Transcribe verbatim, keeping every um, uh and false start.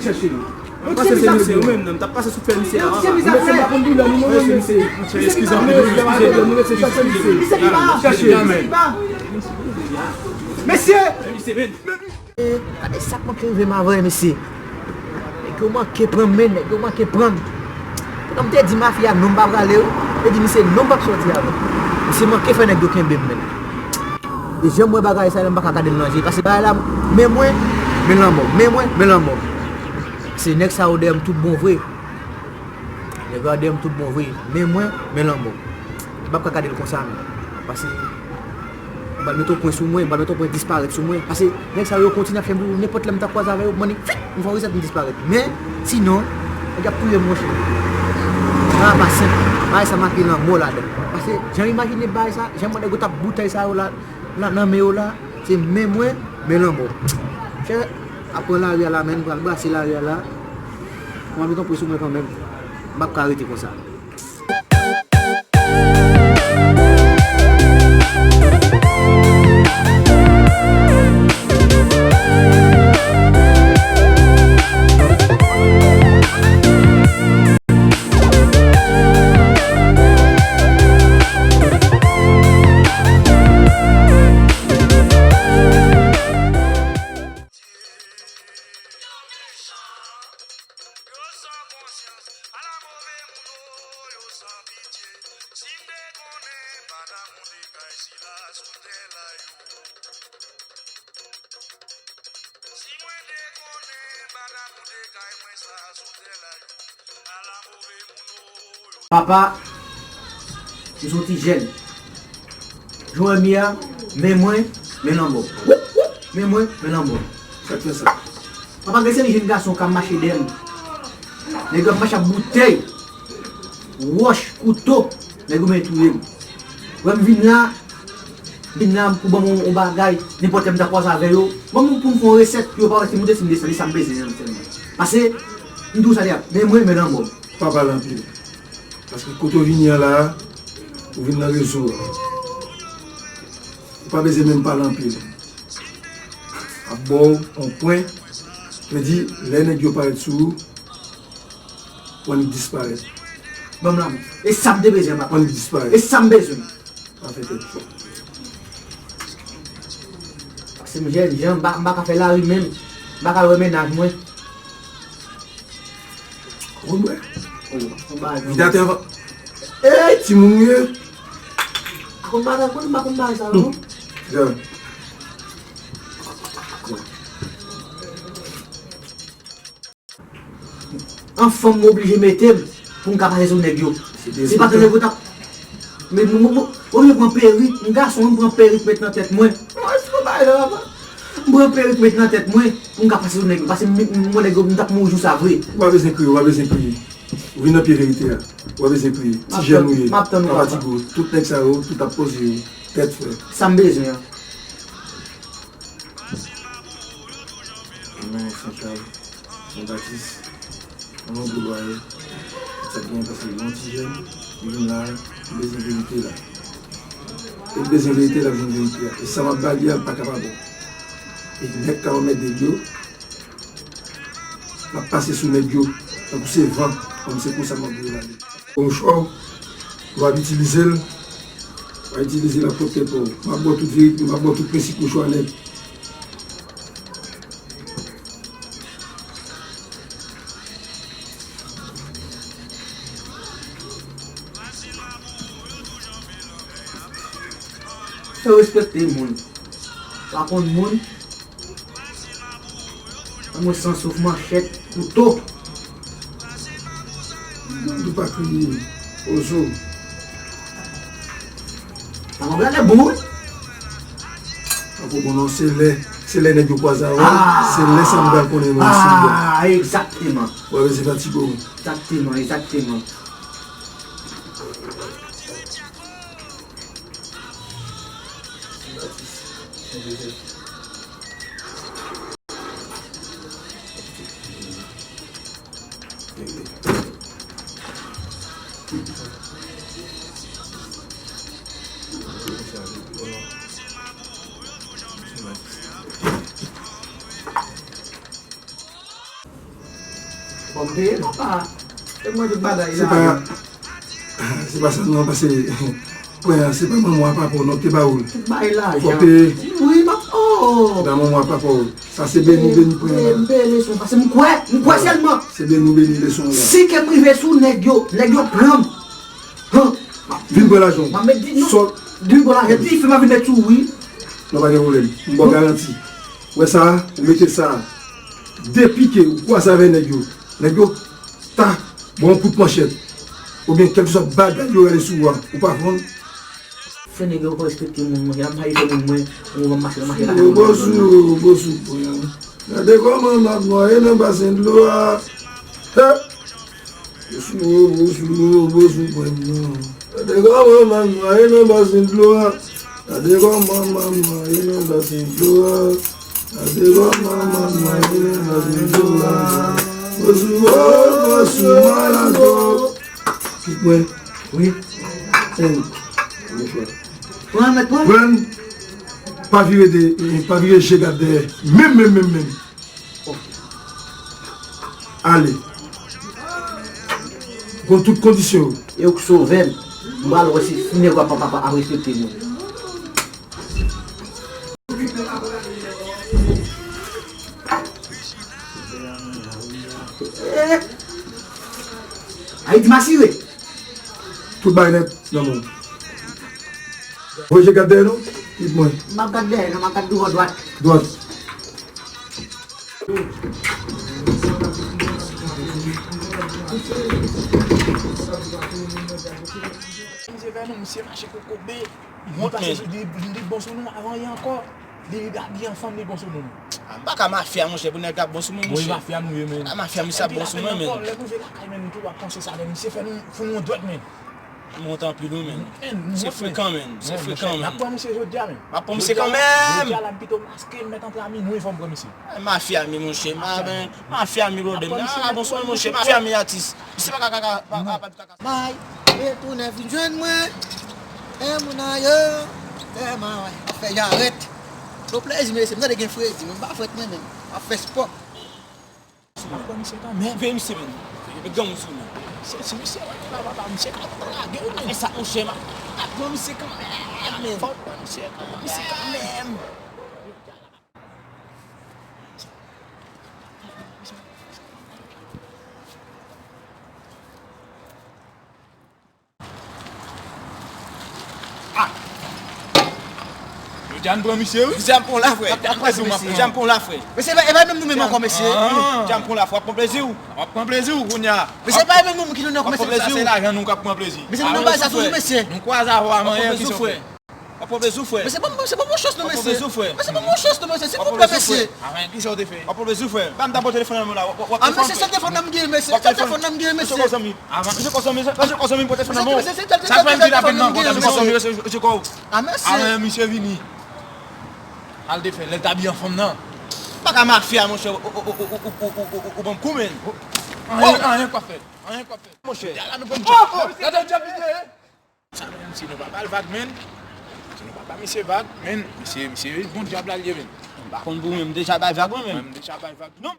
Chèche li. Mwen panse se misye, wi, menm nan. M t ap pase sou fè misye la. Mesye, m pa konn doulè nou, non, mesye. Eskize anpil, eskize. Mesye, chache li. Chache li. Mesye! Gade sa k manke rive m avè, mesye. Nèg yo manke pran m, men, nèg yo manke pran m. Poutan m te di mafya non, m pa prale, wi. M te di misye non, m p ap sòti avè l. Misye manke fè nèg yo kenbe m, men. E jan m wè bagay sa la, m pa ka gade l nan je. Paske bagay la, men mwen, men lanmò. Men mwen, men lanmò. Se nèg sa yo dèyè m tout bon vre. Nèg yo dèyè m tout bon vre. Men mwen, men lanmò. M p ap ka gade l konsa, men. Paske, m pral mete yon pwen sou mwen, m pral mete yon pwen disparèt sou mwen. Paske, nèg sa yo kontinye ap fè m nenpòt lè m ta kwaze avè yo, m annik, fik, m fè yon resèt, m disparèt. Men, sinon, nèg yo ap touye m, monchè. Sa pa senp. Bagay sa make lanmò ladan. Paske, jan m imajine bagay sa, jan m wè nèg yo t ap boutèy sa yo la, la, nan men yo la, se men mwen, men lanmò. Chè, ap pran lari a la, men m pral brase lari a la. Mwen mete yon pwen sou mwen kanmenm. M p ap ka rete konsa. Papa, m se yon ti jèn. Jan w wè m ye a, men mwen, men lanmò. Men mwen, men lanmò. Sa k fè sa? Papa, gen seri jèn gason k ap mache dèyè m. Nèg yo ap mache ak boutèy, wòch, kouto. Nèg yo menm touye m. Wè m vin la, m vin la pou ban mwen yon bagay, nenpòt lè m ta kwaze avè yo. Ban mwen pou m fè yon resèt, pou yo pa wè si m monte, si m desann, e sa m bezwen an sèlman. Pase, m di w sa deja, men mwen, men lanmò. Pa pale anpil. Paske kote w vini an la a, ou vin nan rezo a. Ou pa bezwen menm pale anpil. Ap ba w yon pwen, vle di, lè nèg yo parèt sou ou, ou annik disparèt. Ban m lamen. E sa m te bezwen, papa. Ou annik disparèt. E sa m bezwen. Pa fè tèt cho. Paske m jèn jan, m pa, m pa ka fè lari menm. M pa ka wè mennaj mwen. Ou konn bwè? Oh, konn bagay. Vidatè anvan. Ey, timoun ou ye? Konn bagay, konn, m pa konn bagay sa yo, non. Jan. An fanm, m oblije mete m pou m ka pase sou nèg yo. Se pa ke nèg yo t ap, men m, m, m, m oblije pran perik, m gason, m pran perik met nan tèt mwen. Mwen, se yon bagay la, papa. M pran perik met nan tèt mwen pou m ka pase sou nèg yo. Paske m, m, m, nèg yo, m t ap mouri jou sa vre. Ou pa bezwen kriye, ou pa bezwen kriye. Ou vin nan pye verite a. Ou pa bezwen kriye. Ti jèn ou ye. M ap tann ou, papa. Pa fatige w. Tout nèg sa yo, tout ap poze yo. Tèt frè. Sa m bezwen an. Mwen Sanchal, Sen Batis, nan yon gwo lwaye, sa k genyen paske yon ti jèn, li vin la, li bezwen verite la. E li bezwen verite la, vin verite a. E sa m ap ba li a, l pa ka pa bon. E nèg k ap anmède l yo, m ap pase sou nèg yo, tankou se van, kòm se konsa m ap voye l ale. Bon chwa w, w ap itilize l, w ap itilize l ak pwòpte pa w. M ap ba w tout verite, m ap ba w tout prensip bon chwa nèt. Fè respekte moun. Pa konn moun. Mwen san souf, manchèt, kouto. Ou pa kriye, Ozo. Sa mwen gade bon, wi. Pako bon non, se lè, se lè nèg yo kwaze avè l, se lè sa m pral konnen mwen si m bon. Ah, egzakteman. Ou pa bezwen fatige w. Egzakteman, egzakteman. Fò m peye, papa. E mwen tout bagay la. Se pa, se pa sa non, paske pwen an, se pa manman w a papa w non ki te ba ou l. Tout bagay la. Fò w peye. Wi, m ap, oh. Se pa manman w a papa w. Sa se beni, beni pwen an la. M peye leson, paske m kwè, m kwè sèlman. Se beni, beni leson an la. Si ke m rive sou nèg yo, nèg yo pran m. Han. Vin pran lajan w. M ap met di non. Sòl. Di bon lajan, di fè m ap vin met sou wi. Non, pa gen pwoblèm. M ba w garanti. Wè sa, ou mete sa. Depi ke ou kwaze avè nèg yo, nèg yo ta ba w yon kout manchèt, oubyen kèlkeswa bagay yo rale sou ou a, ou pa konn. Fè nèg yo pa respekte moun, mwen, y ap mache fè moun mwen, ou pa mache, mache la. Yo, bosou, bosou, pwen. Gade kòman m ap nwaye nan basen dlo a. He! Bosou, bosou, bosou, pwen non. Gade kòman m ap nwaye nan basen dlo a. Gade kòman m ap nwaye nan basen dlo a. Gade kòman m ap nwaye nan basen dlo a. Bosou, oh, bosou, malado. Kit mwen. Wi. Pran, mèt pran. Pran. Pa vire de, pa vire je gad dèyè. Menm, menm, menm, menm. Ale. Konn tout kondisyon yo. E ou k sove m. M pral wè si nèg yo ap, ap, ap, ap respekte moun. Ayiti m asire. Tout bagay nèt nan men w. Voye je gad dèyè nou, kit mwen. M ap gad dèyè nou, m ap gad douvan dwat. Dwat. Misye fè nou, misye mache kokobe. Li pase sou, li, li bon sou nou avan yè ankò. Li abiye ansanm, li bon sou nou. Ah, m pa ka mafya, monchè, pou nèg ap bon sou mwen, monchè. Mafya nou ye, men. Ah, mafya, misye ap bon sou mwen, men. Lè nou rive lakay, men, nou tou ap panse sa, men. Misye fè nou, fè nou yon dwèt, men. Mwen tanpri nou, men. Se frekan, men. Se frekan, men. N ap pran misye jodi a, men. M ap pran misye kanmenm. Jodi a, l ap pito maske, m mèt antre a minwi, fò m pran misye. Mafya mi, monchè. Mafya mi, blòdè. Ah, bon, sou mwen, monchè. Mafya mi, atis. Misye pa ka, ka, ka, pa, pa, pa, pa. May, retounen vin jwenn mwen. E moun an yo, tèlman, wè, ap fè jarèt. Bon plezi, mesye, m tande gen fredi, men m pa frèt mwen menm. M ap fè spò. Ap pran misye kanmenm. Veye misye, men. Met granmoun sou li. Se, se misye, wè, la, papa, misye ka lage w, men. Fè sa, monchè, m ap pran misye kanmenm, men. Fò w pran misye kanmenm. Misye kanmenm. Ah! Jodi a n pran misye, wi. Jodi a m pran w la, frè. Jodi a m pran w la, frè. Mesye, e pa, e pa menm nou menm ankò, mesye. Jodi a m pran w la, frè. W ap pran plezi w. W ap pran plezi w kounye a. Mesye, e pa menm nou ki nou nan ankò, mesye. W ap pran plezi w. Sa se lajan nou k ap pran plezi. Mesye, nou nan bagay sa toujou, mesye. Nou kwaze avè w a manyen ki sòti. W ap pran plezi w, frè. W ap pran plezi w, frè. Mesye, ban m, mesye, ban m yon chans non, mesye. W ap pran plezi w, frè. Mesye, ban m yon chans non, mesye, silvouplè, mesye. Avan, kisa w te fè? W ap pran plezi w, frè. Ba m dabò telefòn nan men w la. W ap, w ap telefòn. Mesye, se telefòn nan m gen, mesye. W ap telefòn nan men w. Mesye, kòm zanmi. Avan, mesye, kòm zanmi, mesye, kòm zanmi, pran telefòn nan men w. Sa fè m di l ap vin nan kò, mesye, kòm zanmi, mesye, kò w. Ah, mesye. Avan, misye vini. Al te fè, lè l t abiye an fanm nan. Pa ka mafya, monchè, ou, ou ban m kou, men. Anyen, anyen pa fèt. Anyen pa fèt. Monchè. Oh, oh, gade djab li ye. Sa menm, si nou pa ba l vag, men. Si nou pa ba misye vag, men. Misye, misye, bon djab la l ye, men. M pa konn pou mwen, m deja bay vag, mwen, men. Mwen, m deja bay vag. Non.